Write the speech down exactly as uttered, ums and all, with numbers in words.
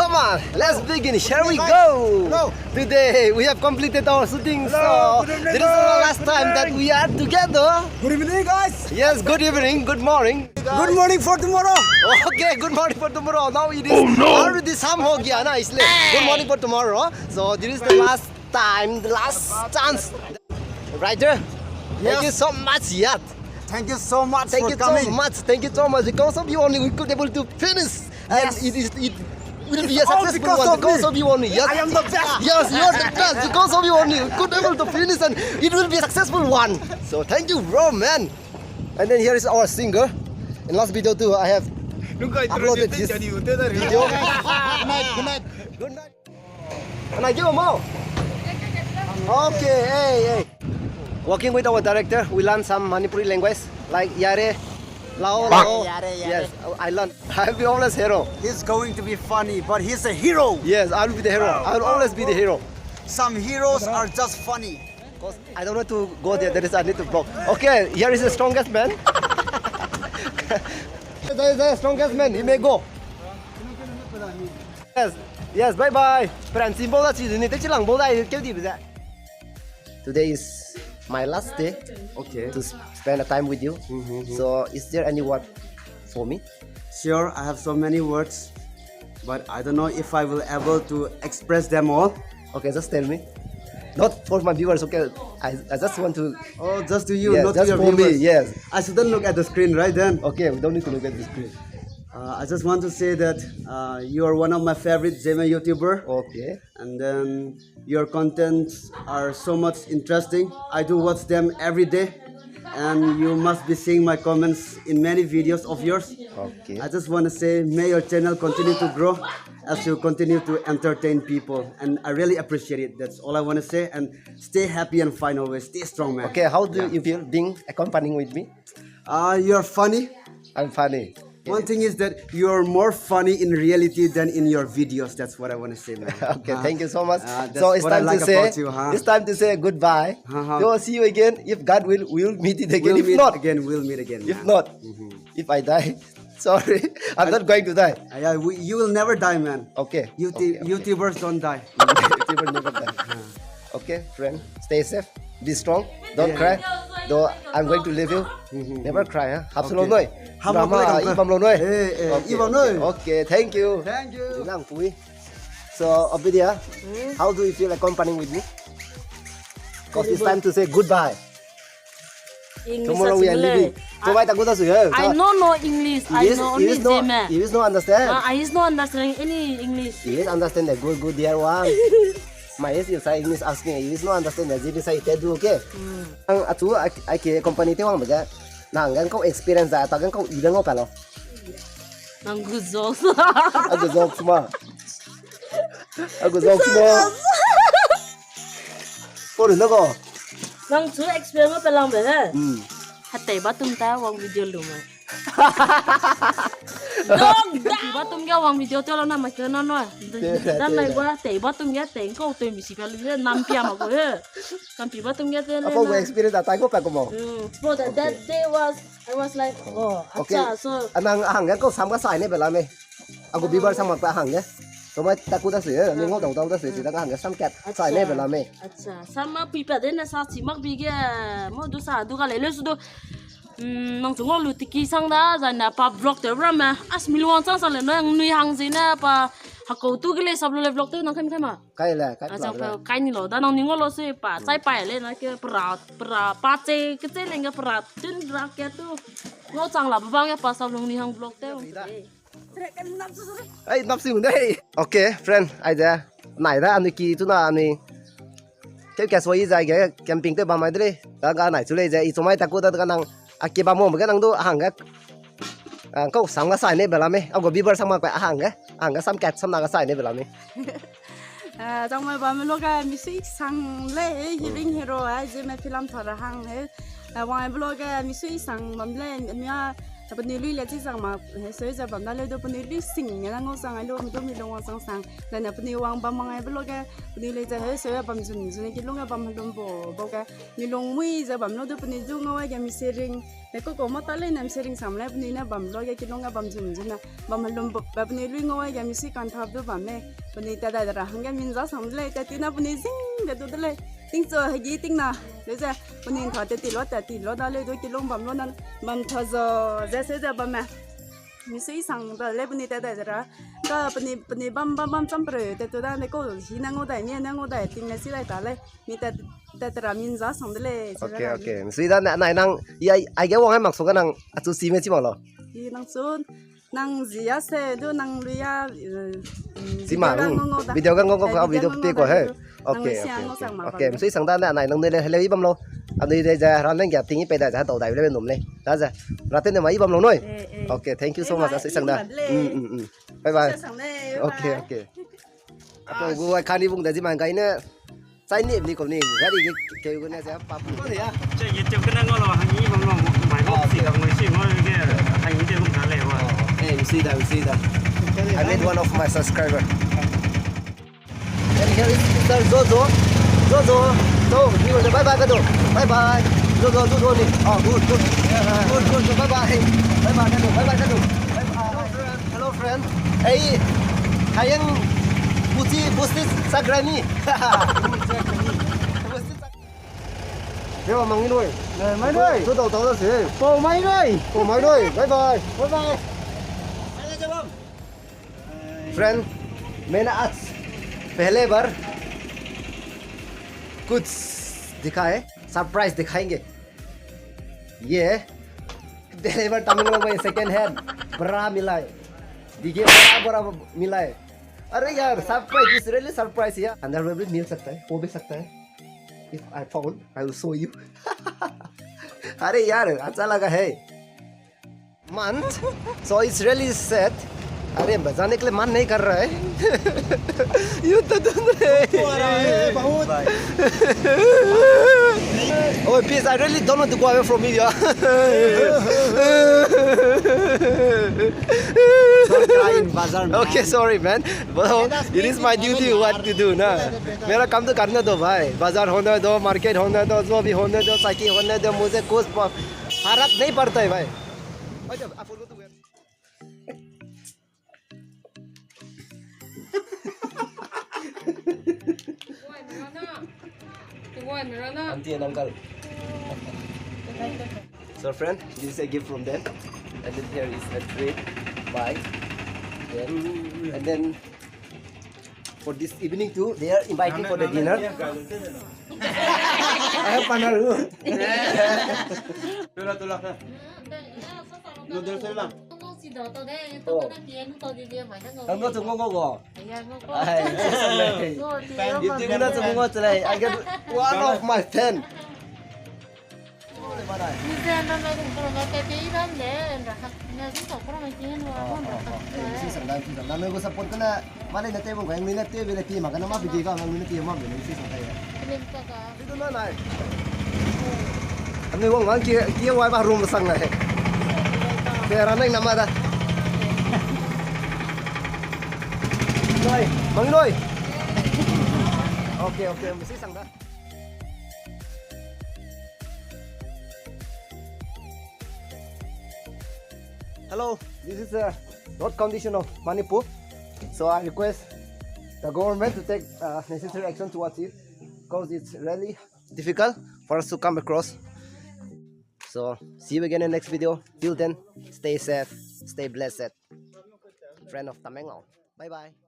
Come on, let's begin. Here we go. Hello. Today we have completed our shooting, so this is the last time that we are together. Good evening, guys. Yes, good evening, good morning. Good morning for tomorrow. Okay, good morning for tomorrow. Now it is already शाम हो गया ना, इसलिए good morning for tomorrow. So this is the last time, the last chance. Ryder, thank you so much, yeah. Thank you so much for coming. Thank you so much. Thank you so much. Because of you only we could able to finish. And it is, it will be a successful one because of you only. Yes. I am the best. Yes, you are the best. Because of you only we could able to finish and it will be a successful one. So thank you, bro, man. And then here is our singer. In last video too, I have uploaded this video. Good night, good night. Good night. Ana, give a mo. Okay, hey, hey. Working with our director, we learn some Manipuri language, like yare, lao, lao. Yare, yare. Yes, I learn. I'll be always hero. He's going to be funny, but he's a hero. Yes, I will be the hero. I will always be the hero. Some heroes are just funny. 'Cause I don't want to go there. There is, I need to block. Okay, here is the strongest man. There is the strongest man. He may go. Yes, yes, bye bye. Friend, symbol da chi ni te chi lang bol da keu di be. Today is my last day, okay, to s- spend a time with you. So, is there any word for me? Sure, I have so many words, but I don't know if I will able to express them all. Okay, just tell me. Not for my viewers, okay? I, I just want to. Oh, just to you, not to your viewers. Yes, just for me, yes. I shouldn't look at the screen, right then? Okay, we don't need to look at the screen. Uh, I just want to say that uh, you are one of my favorite Zeme YouTuber. Okay. And then your contents are so much interesting. I do watch them every day. And you must be seeing my comments in many videos of yours. Okay. I just want to say, may your channel continue to grow as you continue to entertain people. And I really appreciate it. That's all I want to say. And stay happy and fine always. Stay strong, man. Okay, how do you feel being accompanying with me? Uh, you're funny. I'm funny. One thing is that you're more funny in reality than in your videos. That's what I want to say, man. Okay, thank you so much. Uh, that's what I like about you, huh? So it's time to say, it's time to say goodbye. We'll see you again. If God will, we'll meet it again. If not, we'll meet again. If not, if I die, sorry, I'm not going to die. Uh, yeah, we, you will never die, man. Okay. YouTubers don't die. YouTubers never die. Okay, friend, stay safe, be strong, don't cry. Though I'm going to leave you. Never cry, huh? Hap se lo noi. Hap lo noi. Drama, i bam lo noi. Eh, eh, i bam noi. Okay, thank you. Thank you. Lang pui. So, Obidia, how do you feel accompanying with me? 'Cause it's time to say goodbye. English. Tomorrow we are leaving. Tomai tak ku da sui, eh? I no know English. I know only Zeme. English no understand. Ah, I is no understanding any English. English understand the good, good, dear one. My is you say English asking, English no understand the Zeme say te du, okay? Ang atu ai ke company te wang ba ga. Nang gan ko experience da ta gan ko i dan ko pa lo. Nang gu jokes. A gu jokes ma. A gu jokes ma. Ko ru na ko. Nang chu experience ma pe lang be he. Hmm. Hatei ba tum ta wang video lu ma. Dog da. Ba tum ga wang video te lo na ma ke na no. Dan lai wa tei ba tum ga tei ko tei mi si pa lu he nam pia ma ko he. Nam pi ba tum ga te le. Apa na. Experience da tai ko pa ko mo. Hmm. So that, that day was I was like, oh, okay. Acha, so. Anang ahang ge ko sam ga sai ne bela me. Agu bibar sam mak pa ahang ge. Tomai taku da se, ni ngau dau dau da se, si da ahang ge sam kat sai ne bela me. Acha, sam ma pi pa de na sa chi mak bi ge. Mo du sa du ga le le su du. Hmm, nang chu ngau lu tiki sang da, zai na pa vlog te bra me. As mi luang sang sang le no, nui hang zi na pa hakau tu ge le sab lu le vlog te nang kai mi kai ma. Kai le, kai. Achang pa kai ni lo, da nang ni ngau lo se pa, chai pa le na ke pra, pra, pa che, ke che leng ke pra, tun ra ke tu. Ngau chang la ba bang ya pa sa lung ni hang vlog te. Ai, nap sing dei. Okay, friend, ai de. Nai da, anui ki tu na anui. Keu ka soi zai ge, camping te ba mai de le. Ga ga nai chu le zai, i chu mai ta ku da ga nang, a ki ba mo ga nang du, hang ga. Ah, kau sam ga sai ne bela me. Agu bibar sam mak pa hang ga. Hang ga sam kat sam na ga sai ne bela me. Eh, chang mai ba me lo ga mi sui sang le, eh, healing hero, eh, Zeme film thara hang, eh. Eh, wang ai vlog ga mi sui sang bam le, mi a, Penui lui le chi sang ma, he, seu ze bam da leu du penui lui sing ne na ngau sang ai lu, du mi lung wang sang sang. Zai ne penui wang bam mang ai be lo ge, penui lui ze he seu bam zun zun ne kilung ge bam helum bo, bo ge, mi lung mui ze bam lu du penui du ngau ai ge mi se ring. Ne ko ko ma ta lei ne mi se ring sang le penui ne bam lo ge kilung ge bam zun zun ne. Bam helum bo, ba penui lui ngau ai ge mi si kan thap du bam lei. Penui ta dai de ra hangge min za sang de lei, ta ti na penui zing de du de lei. Ting chu hegi ting na, leu ze, penui ntha te ti lo, ta ti lo da leu du kilung bam lo na, bam tha zo, ze se ze bam me. Mi sui sang da lei penui ta dai de ra. Ka penui, penui bam, bam, bam cham pre, te tu da ne ko, hi na ngau dai, mi na ngau dai, ting ne si dai ta lei. Mi ta, ta te ra min za sang de lei, se Okay, ra okay. Sui da na, nai nang, i, ai, ai ge wang ai mak so ga nang, achu si me chi mak lo. I nang chun, nang zi a se, du nang lui a, eh, mm, Si video ma, ga mm. Ngau ngau da. Video ga ngau ngau Eh, ka, video video ga pe ngau ko da he. Video. Nang Okay, lui sia okay, ngau okay. Sang ma Okay, bam. Sui sang da na, nai nang de le, hele i bam lo. Anui de ze, ran leng ge ting i pe da ze, tau dai le num lei. Da ze, ra te ne ma i bam lo noi. Eh, eh. Okay, thank you so Eh, much, ma, Sui sang da. I bam le. Mm, mm, mm. Bye bye. Sui sang le, Okay, bye. Okay. Apo gu ai kani bung da ji man gai ne. Chai ni ni ko ni, gari ge ke gu ne ze pa pu. Che YouTube ke na ngau lo, hang i bam lo, mai lo, si ga ngau si ngau ge, hang i te bam da le wa. Eh, you see that, you see that. I made one of my subscriber. And here is Mister Jojo. Jojo. So, we will bye bye, Jojo. Bye bye. Jojo, Jojo ni. Oh, good, good. Good, good, good. Bye bye. Bye bye, Jojo. Bye bye, Jojo. Bye bye. Hello, friend. Hey, Hayang Buti, Busti Sagrani. Yo, mangi noi. Eh, mai noi. Tu tau tau da se. Po mai noi. Po mai noi. Bye bye. Bye bye. Friend, मैंने आज पहले बार कुछ दिखा है, सरप्राइज दिखाएंगे। ये पहले बार तमेंगलोंग में सेकंड हैंड बड़ा मिला है। देखिए, बड़ा बड़ा मिला है। अरे यार, सरप्राइज, इट्स रियली सरप्राइज यार। अंदर में भी मिल सकता है, हो भी सकता है। If I found, I will show you। अरे यार, अच्छा लगा है। Month, so it's really sad। अरे, बजाने के लिए मन नहीं कर रहा है। ये तो तुम रे। हो रहा है बहुत। Oh, please, I really don't want to go away from you, yeah। Don't cry in bazaar, man। Okay, sorry, man। Well, it is my duty, what to do ना। मेरा काम तो करने दो भाई। बाजार होने दो, मार्केट होने दो, जो भी होने दो, साइकिल होने दो, मुझे कुछ प-, फर्क नहीं पड़ता है भाई। Auntie and uncle। So friend, this is a gift from them. And then here is a treat. Bye. Then, and then for this evening too, they are inviting for the dinner. I have partner. Tula, tula. Noodles lang. Tanggo chu ngau ngau go. Ai, YouTube na chu ngau ngau chu lei. I get one of my fan. Support kana, mane na tei bung kai, ni na tei be le ti ma kana ma bigi ga, ni na tei ma be le ti sa tai. Itu na nai. Ani wang wang ki, ki wai ba room sang nai. Te ra nang nama da. Nai, mang noi. Okay, okay, mesti sang da. Hello, this is the road condition of Manipur. So I request the government to take, uh, necessary action towards it, because it's really difficult for us to come across. So see you again in the next video. Till then, stay safe, stay blessed. Friend of Tamenglong. Bye bye.